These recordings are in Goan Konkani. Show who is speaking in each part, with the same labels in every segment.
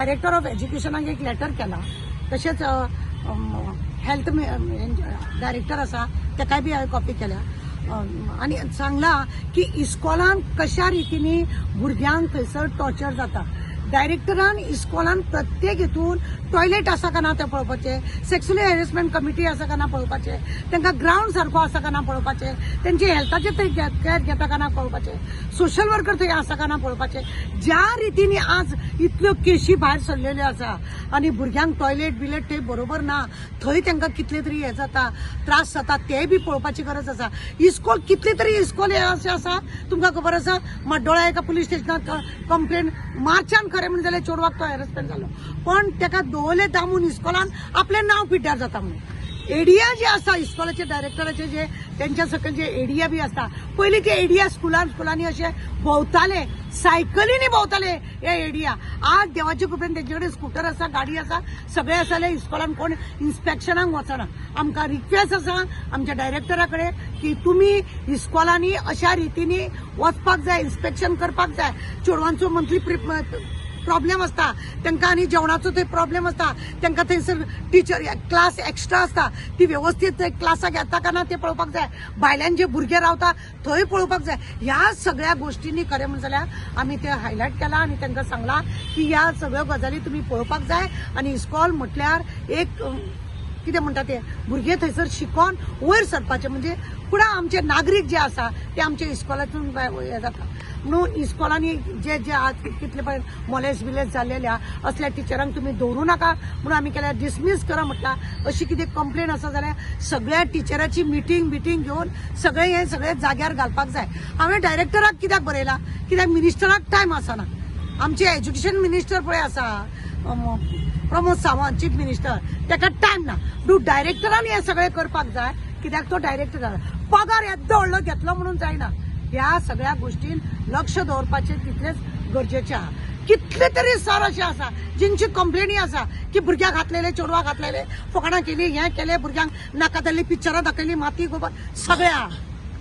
Speaker 1: डायरेक्टर ऑफ एज्युकेशनाक एक लेटर केला. तशेंच हेल्थ डायरेक्टर आसा तेकाय बी हांवें कॉपी केल्या आनी सांगलां की इस्कॉलान कशा रितीनी भुरग्यांक थंयसर टॉर्चर जाता. डायरेक्टरान इस्कॉलान प्रत्येक हितून टॉयलेट आसा काय ना तें पळोवपाचें, सेक्सुअल हॅरेसमेंट कमिटी आसा काय ना पळोवपाचें, तांकां ग्रावंड सारको आसा काय ना पळोवपाचें, तेंचे हेल्थाचें थंय कॅर घेता काय ना पळोवपाचें, सोशल वर्कर थंय आसा काय ना पळोवपाचें. ज्या रितीनी आज इतल्यो केशी भायर सरलेल्यो आसा आनी भुरग्यांक टॉयलेट बिलेट थंय बरोबर ना, थंय तांकां कितले तरी हे जाता, त्रास जाता, तेय बी पळोवपाची गरज आसा. इस्कॉल कितले तरी इस्कॉल हे अशें आसा, तुमकां खबर आसा, म्हाड्डोळा एका पुलीस स्टेशनात कंप्लेन मार्चान खरें म्हणून जाल्यार चेडवाक तो हॅरेसमेंट जालो, पण ताका दवरले दामून इस्कॉलान आपलें नांव पिड्ड्यार जाता म्हणून. एडिया जे आसा इस्कॉलाचे डायरेक्टराचे जे तेंच्या सकयल जे एडिया बी आसता, पयलीं ते एडिया स्कुलांनी अशे भोंवताले, सायकलींनी भोंवताले हे एडिया. आज देवाचे कृपेन तेंचे कडेन स्कुटर आसा, गाडी आसा, सगळे आसा जाल्यार इस्कॉलान कोण इन्स्पेक्शनाक वचना. आमकां रिक्वेस्ट आसा आमच्या डायरेक्टरा कडेन की तुमी इस्कॉलांनी अशा रितीनी वचपाक जाय, इन्स्पेक्शन करपाक जाय. चेडवांचो मंथली प्रॉब्लेम आसता तांकां आनी जेवणाचो थंय प्रॉब्लेम आसता, तांकां थंयसर टिचर क्लास एक्स्ट्रा आसता, ती वेवस्थीत थंय क्लासाक येता काय ना तें पळोवपाक जाय. भायल्यान जे भुरगे रावता थंय पळोवपाक जाय. ह्या सगळ्या गोश्टींनी खरें म्हणून जाल्यार आमी ते हायलायट केला आनी तांकां सांगलां की ह्या सगळ्यो गजाली तुमी पळोवपाक जाय. आनी इस्कॉल म्हटल्यार एक कितें म्हणटा ते भुरगे थंयसर शिकोन वयर सरपाचे, म्हणजे फुडें आमचे नागरीक जे आसा ते आमच्या इस्कॉलातून हे जाता. म्हणून इस्कॉलांनी जे जे आज कितले पळय मोलेस बिलेस जाल्लेल्या असल्या टिचरांक तुमी दवरूं नाका म्हणून आमी केल्यार डिसमीस करा म्हटलां. अशी कितें कंप्लेन आसा जाल्यार सगळ्या टिचराची मिटींग बिटींग घेवन सगळें हें सगळें जाग्यार घालपाक जाय. हांवें डायरेक्टराक कित्याक बरयलां, कित्याक मिनिस्टराक टायम आसना. आमचे एज्युकेशन मिनिस्टर पळय आसा प्रमोद सावंत चीफ मिनिस्टर, ताका टायम ना. तूं डायरेक्टरान हें सगळें करपाक जाय, कित्याक तो डायरेक्टर पगार येद्दो व्हडलो घेतलो म्हणून जायना. ह्या सगळ्या गोश्टीन लक्ष दवरपाचें तितलेंच गरजेचें आहा. कितले तरी सर अशे आसा जिंची कंप्लेनी आसा की भुरग्यांक घातलेले, चेडवाक घातलेले, फकाणां केली, हें केलें, भुरग्यांक नाका जाल्ली पिक्चरां दाखयली, माती गोबर सगळें आहा.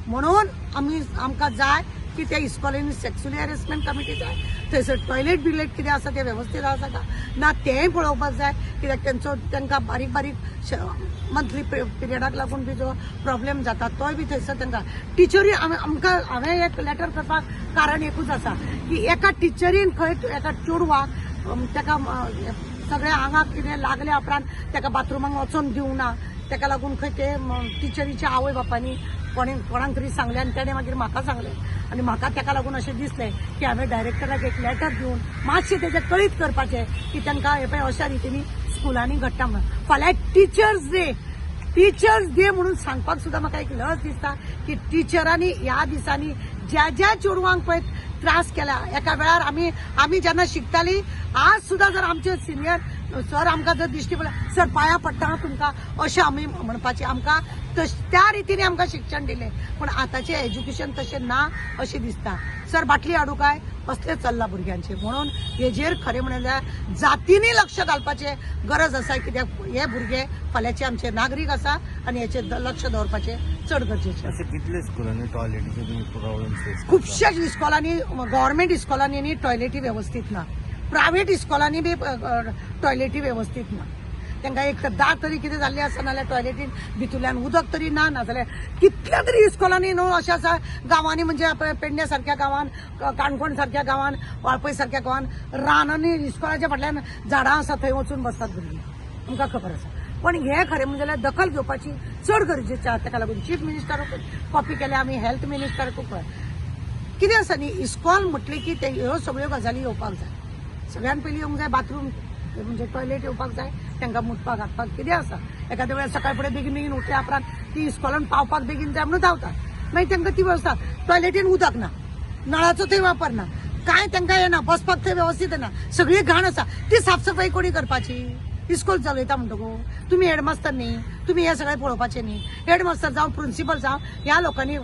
Speaker 1: म्हणून आमी आमकां जाय की त्या इस्कॉलांनी सेक्सुअल हॅरेसमेंट कमिटी जाय, थंयसर टॉयलेट बिलेट कितें आसा तें वेवस्थीत आसा काय ना तेंय पळोवपाक जाय. कित्याक तेंचो तांकां बारीक बारीक मंथली पिरियडाक लागून बी जो प्रॉब्लेम जाता तोय बी थंयसर तांकां टिचरी आमकां हांवें एक लेटर करपाक कारण एकूच आसा की एका टिचरीन खंय एका चेडवाक ताका सगळ्या आंगाक कितें लागल्या उपरांत ताका बाथरुमाक वचोन दिवंक ना, ताका लागून खंय ते टिचरीच्या आवय बापांनी कोणाक तरी सांगलें आनी तेणें मागीर म्हाका सांगलें आनी म्हाका ताका लागून अशें दिसलें की हांवें डायरेक्टराक एक लेटर दिवन मातशें तेजें कळीत करपाचें की तांकां हें पळय अशा रितीनी स्कुलांनी घडटा म्हणून. फाल्यां टिचर्स डे, टिचर्स डे म्हणून सांगपाक सुद्दां म्हाका एक लज दिसता की टिचरांनी ह्या दिसांनी ज्या ज्या चेडवांक पळय त्रास केला. एका वेळार आमी आमी जेन्ना शिकताली, आज सुद्दां जर आमचे सिनियर सर आमकां जर दिश्टी पडले, सर पांयां पडटा तुमकां अशें आमी म्हणपाचें. आमकां त्या रितीने आमकां शिक्षण दिलें, पूण आतांचें एज्युकेशन तशें ना अशें दिसता. सर बाटली हाडूं काय असलें चल्लां भुरग्यांचें. म्हणून हेजेर खरें म्हणल्यार जातींनी लक्ष घालपाचें गरज आसा, कित्याक हे भुरगे फाल्यांचे आमचे नागरीक आसा आनी हेचेर लक्ष दवरपाचें चड गरजेचें.
Speaker 2: अशें कितले स्कुलांनी टॉयलेटीचे तुमी प्रॉब्लेम फेस?
Speaker 1: खुबश्या इस्कॉलांनी, गव्हर्मेंट इस्कॉलांनी न्ही टॉयलेटी वेवस्थीत ना, प्रायव्हेट इस्कॉलांनी बी टॉयलेटी वेवस्थीत ना. तांकां एक तर दार तरी कितें जाल्लें आसा, नाजाल्यार टॉयलेटीन भितूरल्यान उदक तरी ना, नाजाल्यार कितल्या तरी इस्कॉलांनी न्हू अशें आसा गांवांनी, म्हणजे पेडण्या सारक्या गांवान, काणकोण सारक्या गांवान, वाळपय सारक्या गांवान रानांनी इस्कॉलाच्या फाटल्यान झाडां आसा थंय वचून बसतात भुरगीं, आमकां खबर आसा. पण हें खरें म्हणजें जाल्यार दखल घेवपाची चड गरजेचें आसा. ताका लागून चीफ मिनिस्टराकूय कॉपी केल्या आमी, हेल्थ मिनिस्टराकूय. कितें आसा न्ही, इस्कॉल म्हटलें की ते ह्यो सगळ्यो गजाली येवपाक जाय. सगळ्यान पयलीं येवंक जाय बाथरूम, म्हणजे टॉयलेट येवपाक जाय, तांकां मुतपाक हागपाक कितें आसा. एखाद्या वेळार सकाळ फुडें बेगीन बेगीन उठल्या उपरांत ती इस्कॉलान पावपाक बेगीन जाय म्हणून धांवतात, मागीर तांकां ती वेवस्था टॉयलेटीन उदक ना, नळाचो थंय वापर ना, कांय तांकां येना, बसपाक थंय वेवस्थीत येना, सगळी घाण आसा, ती साफसफाई कोणी करपाची? इस्कॉल चलयता म्हणटकू तुमी हेडमास्तर न्ही, तुमी हें सगळें पळोवपाचें न्ही. हेडमास्तर जावं प्रिंसिपल जावं ह्या लोकांनी.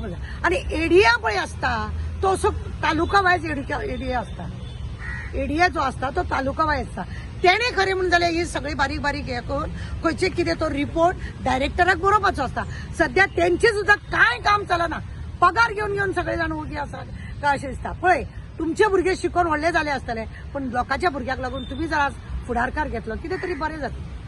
Speaker 1: आनी एडिया पळय आसता तो असो तालुका वायज एडिया आसता, एडिया जो आसता तो तालुका वायज आसता. तेणें खरें म्हणून जाल्यार ही सगळी बारीक बारीक हें करून खंयचे कितें तो रिपोर्ट डायरेक्टराक बरोवपाचो आसता. सद्या तेंचें सुद्दां कांय काम चलना, पगार घेवन घेवन सगळे जाण ओगी आसा काय अशें दिसता. पळय तुमचे भुरगे शिकोवन व्हडले जाले आसतले, पण लोकांच्या भुरग्याक लागून तुमी जर आज फुडारकार घेतलो कितें तरी बरें जातलें.